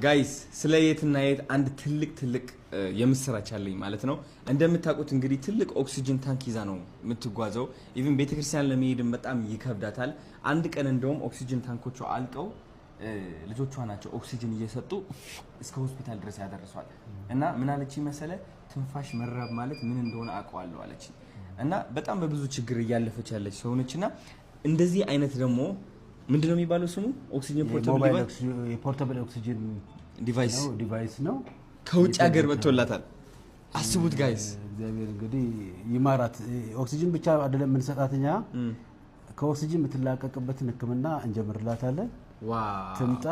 Guys፣ ስለ የትና የት አንድ ትልቅ ትልቅ የምስራች አለኝ ማለት ነው። እንደምታውቁት እንግዲህ ትልቅ ኦክሲጅን ታንክ ይዛ ነው የምትጓዘው። Even ቤተክርስቲያን ለመሄድም በጣም ይከብዳታል። አንድ ቀን እንደውም ኦክሲጅን ታንኮቹ አልቀው ልጆቿ ናቸው ኦክሲጅን እየሰጡ እስከ ሆስፒታል ድረስ ያደርሷል። እና ምን አለች መሰለ? ትንፋሽ መራብ ማለት ምን እንደሆነ አውቀዋለሁ አለች። እና በጣም በብዙ ችግር እያለፈች ያለች ሰው ነች። እና እንደዚህ አይነት ደግሞ ምንድነው የሚባለው ስሙ? ኦክሲጅን portable oxygen device። Device ነው። ከውጭ ሀገር መጥቶላታል። አስቡት guys። እግዚአብሔር እንግዲህ ይማራት። ኦክሲጅን ብቻ አይደለም የምንሰጣት እኛ፣ ከኦክሲጅን የምትላቀቅበትን ሕክምና እንጀምርላታለን። ትምጣ፣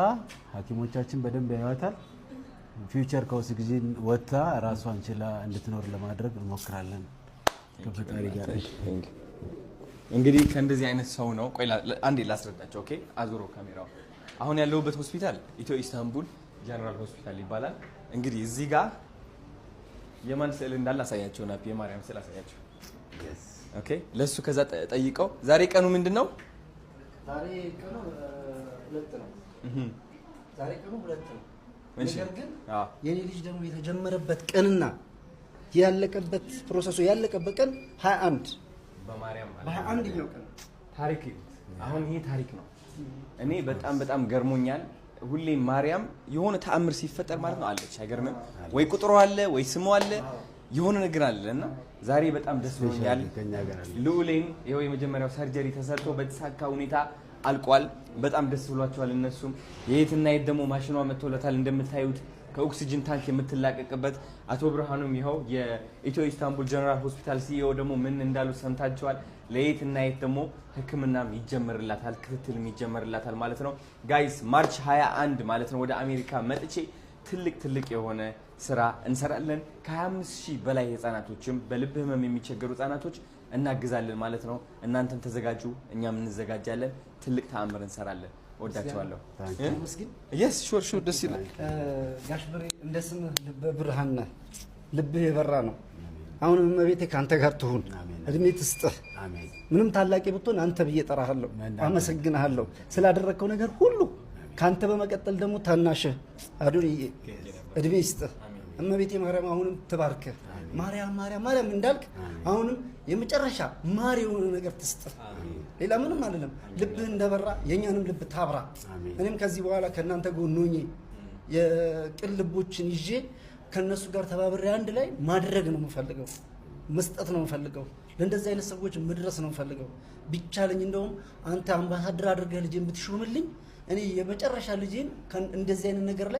ሐኪሞቻችን በደንብ ያዩዋታል። Future ከኦክሲጅን ወጥታ ራሷን ችላ እንድትኖር ለማድረግ እንሞክራለን ከፈጣሪ ጋር። እንግዲህ ከእንደዚህ አይነት ሰው ነው። ቆይ አንዴ ላስረዳቸው። Okay፣ አዙሮ ካሜራው። አሁን ያለሁበት ሆስፒታል ኢትዮ ኢስታንቡል ጀነራል ሆስፒታል ይባላል። እንግዲህ እዚህ ጋር የማን ስዕል እንዳለ አሳያቸው። ናፒ፣ የማርያም ስዕል አሳያቸው። Okay፣ ለሱ ከዛ ጠይቀው። ዛሬ ቀኑ ምንድን ነው? ዛሬ ቀኑ 2 ነው። ዛሬ ቀኑ 2 ነው። ነገር ግን የኔ ልጅ ደግሞ የተጀመረበት ቀንና ያለቀበት process ኡ ያለቀበት ቀን 21። በማርያም። በ21ኛው ቀን። ታሪክ ይሁት። አሁን ይሄ ታሪክ ነው። እኔ በጣም በጣም ገርሞኛል። ሁሌ ማርያም የሆነ ተአምር ሲፈጠር ማለት ነው አለች። አይገርምም ወይ? ቁጥሩ አለ ወይ ስሙ አለ፣ የሆነ ነገር አለ። እና ዛሬ በጣም ደስ ብሎኛል። ከኛ ጋር አለ። ልዑሌን ይኸው የመጀመሪያው surgery ተሰርቶ በተሳካ ሁኔታ አልቋል። በጣም ደስ ብሏቸዋል እነሱም። የየትና የት ደግሞ ማሽኗ መጥቶለታል እንደምታዩት፣ ከኦክሲጅን ታንክ የምትላቀቅበት። አቶ ብርሃኑም ይኸው የኢትዮ ኢስታንቡል ጀነራል ሆስፒታል CEO ደግሞ ምን እንዳሉ ሰምታችኋል። ለየትና የት ደግሞ ሕክምናም ይጀመርላታል፣ ክትትልም ይጀመርላታል ማለት ነው። Guys፣ March 21 ማለት ነው ወደ አሜሪካ መጥቼ ትልቅ ትልቅ የሆነ ስራ እንሰራለን። ከ25 ሺህ በላይ ህጻናቶችም በልብ ህመም የሚቸገሩ ህጻናቶች እናግዛለን ማለት ነው። እናንተም ተዘጋጁ፣ እኛም እንዘጋጃለን። ትልቅ ተአምር እንሰራለን። ወዳችኋለሁ። መስጊድ። Yes, sure፣ ደስ ይላል። ጋሽ ብሬ፣ እንደ ስምህ ልበ ብርሃን ነህ፣ ልብህ የበራ ነው። አሁንም እመቤቴ ከአንተ ጋር ትሁን፣ እድሜ ትስጥህ። ምንም ታላቂ ብትሆን አንተ ብዬ እጠራሃለሁ፣ አመሰግንሃለሁ ስላደረግከው ነገር ሁሉ። ከአንተ በመቀጠል ደግሞ ታናሽህ አዶንዬ እድሜ ይስጥህ። እመቤቴ ማርያም አሁንም ትባርክህ። ማርያም ማርያም ማርያም እንዳልክ አሁንም የመጨረሻ ማር የሆነ ነገር ትስጥህ። ሌላ ምንም አይደለም። ልብህ እንደበራ የእኛንም ልብ ታብራ። እኔም ከዚህ በኋላ ከእናንተ ጎን ሆኜ የቅን ልቦችን ይዤ ከእነሱ ጋር ተባብሬ አንድ ላይ ማድረግ ነው የምፈልገው፣ መስጠት ነው የምፈልገው፣ ለእንደዚህ አይነት ሰዎች መድረስ ነው የምፈልገው። ቢቻለኝ እንደውም አንተ አምባሳደር አድርገህ ልጄን ብትሾምልኝ እኔ የመጨረሻ ልጄን እንደዚህ አይነት ነገር ላይ